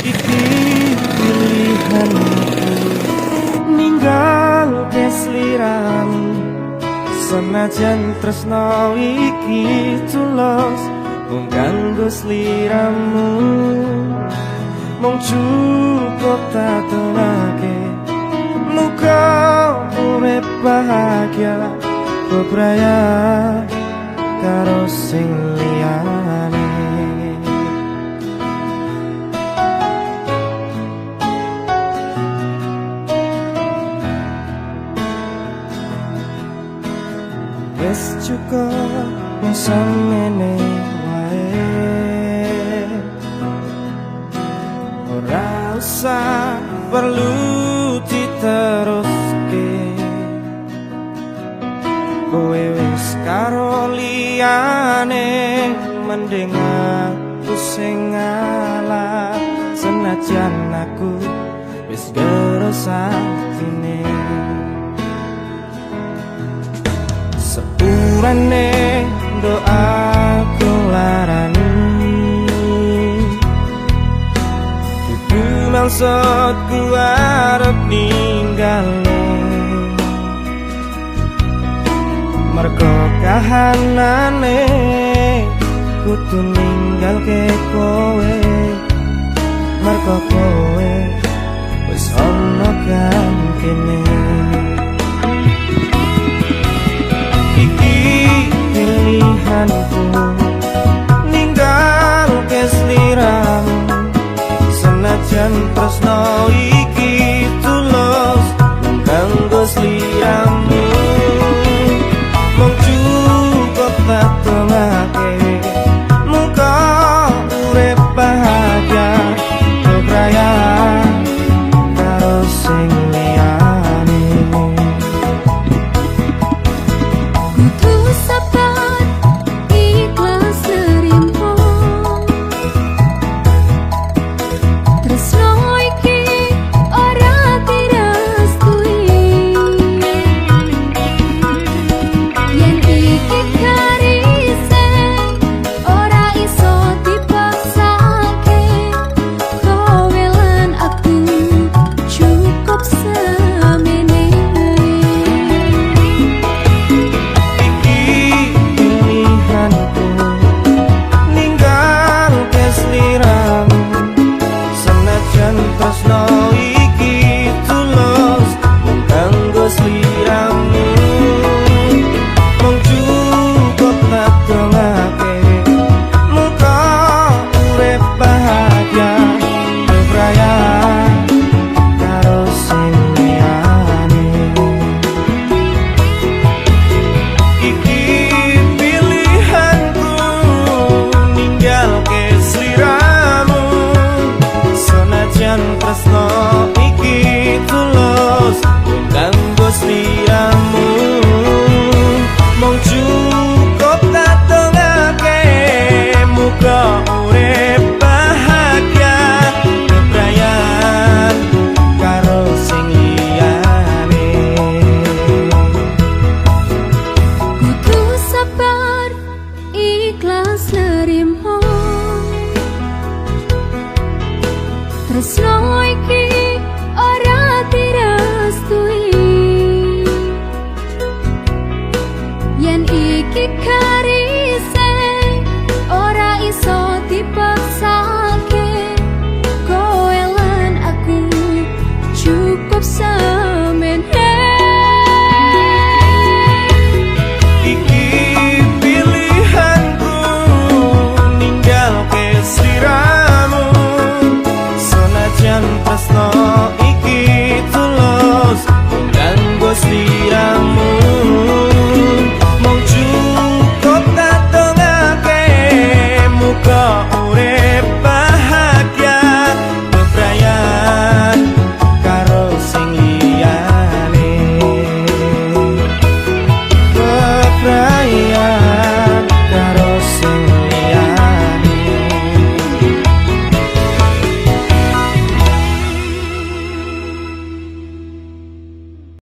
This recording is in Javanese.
Iki pilihanku ninggalke sliramu, senajan tresno iki tulus mung kanggo sliramu. Mung cukup tak dongake muga urip bahagia, bebraya karo sing liyane. Wis cukup samene wae, ora usah perlu diteruske. Kowe wis karo liyane, mending aku sing ngalah, senajan aku wis gerus atine. Sepurane doaku larani, dudu maksudku arep ninggalno. Mergo kahanane kudu ninggalke kowe, mergo kowe wis ana gantine. Iki pilihanku ninggalke sliramu, senajan tresno iki tulus mung kanggo sliramu. Mung cukup tak dongake muga urip bahagia, bebraya karo sing liyane. Kudu sabar ikhlas nerimo, tresno iki ora direstui. Yen iki karise ora iso dipaksake, kowe lan aku cukup semene. Iki pilihanku ninggalke sliramu, senajan tresno iki tulus mung kanggo sliramu. Mung cukup tak dongake muga urip bahagia, bebraya karo sing liyane. Iki pilihanku ninggalke sliramu, senajan tresno iki tulus mung kanggo sliramu. Mung cukup tak dongake muga urip bahagia, bebrayan karo sing liyane. Kudu sabar ikhlas nerimo, tresno iki